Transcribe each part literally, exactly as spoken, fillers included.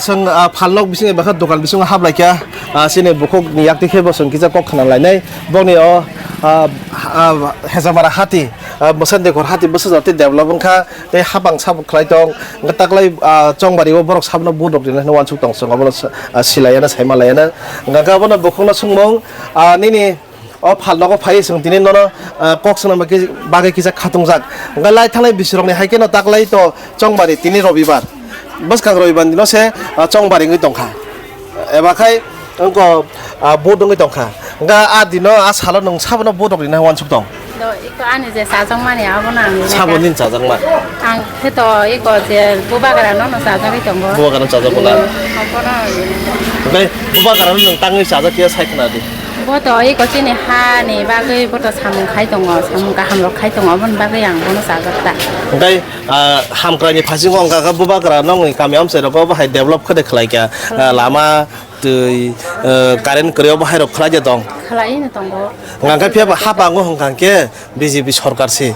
Chwng, ah, phalnok bisingo eba khe dokan bisingo hablai kha, ah, chini bukhuk ni yak twi khe bo chwng kisa kok khna lainai. Bokni o, ah, ah, Hejamara hati, ah, Bwsa Dekhor hati bwsa jati develop wngkha, tei hapang sabuk khlai tong. Hwnkhe taklai, ah, Chongbari o borok sabno vote rok rinai hwnwi uansuk tong chwng, obono, ah, silaiya na, saima laiya na. Hwnkhe abono bukhukno swngmung, ah, nini o phalnogo phai chwng tini nono, ah, kok swnamna bagwi, bagwi kisa khatungjak. Hwnkhe lai thanglai bisirokni hai kheno taklai to Chongbari tini Robibar. Bwskang Robibar dino se, ah, Chongbari wngwi tongkha. Eba khai wngko, ah, vote wngwi tongkha. Hwnkhe a dino a salo nwng sabono vote rok rina uansuk tong? Do, iko ani je chajakmani abono ang rina Sabo kha. Nini chajakma? Ang khe to iko je bubagra no no chajagwi tongo. Bubagra no chajak bola? Hmm, abono. Hwnkhe bubagra no nwng tangwi chajak ya sai khna di. Bo to iko chini ha ni bagwi bo to samung khai tongo, samung kaham rok khai tongo, aboni bagwi ang bono chajak ta. Hwnkhe, ah, hamkrai ni phasingo wngkha khe bubagra nokni kami amchai rogo bo hai develop khe de khlai kha. Ah, lama, twi, ah, current kwrwi obo hai rok khlai de tong. Khlai no tongo. Hwnkhe phiya ba hapango hwnkha khe B J P sorkar se.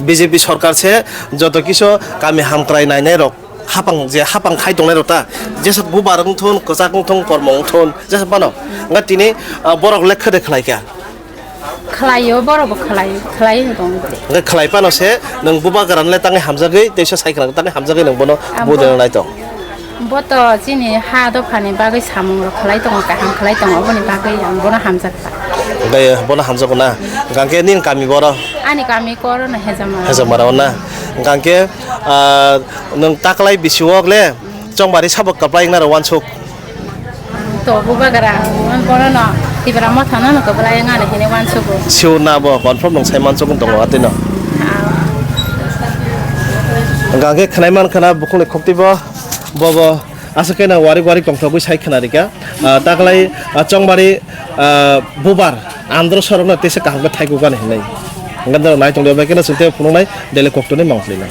B J P sorkar se joto kisu kami hamkrai nainai rok hapang je hapang khai tongnai rok ta. Jesa bubar wngthun, kwchak wngthun, kormo wngthun, jesa phano. Hwnkhe tini, ah, borok le khe de khlai kha. Khlaio, borok bo khlai, khlai wng tong. Hwnkhe khlai phano se nwng bubagra no le tangwi hamjagwi, teisa sai khna tangwi hamjagwi nwng bono Abo- budina nai tong. Bo to chini ha dophani bagwi samung rok khlai tongo, kaham khlai tongo, oboni bagwi ang bono hamjak kha. Hwnkhe bono hamjago na? Hwnkhe nini kami boro? Ani kami koro no Hejamara. Hejamara o na? Hwnkhe, ah, nwng taklai bisi wok le Chongbari sabo kwplai wngna rw uansuk? To bubagra, ang bono no Tipra Motha no no kwplai wngna hinwi uansugo. Sure na bo confirm nwng sai mansuk wng tongo atwi no? Ah. Hwnkhe khwnai mankha na bukhukni khukti bo, bo bo aswk khe na warik warik tongthogwi sai khna rikha. Ah, taklai, ah, Chongbari, ah, bubar andro sorokno tesa kaham khe thaikukani hinwi. Hwnkhe norok nai tongdi, bai kheno chwng tei phunuknai daily koktwini mangpili nai.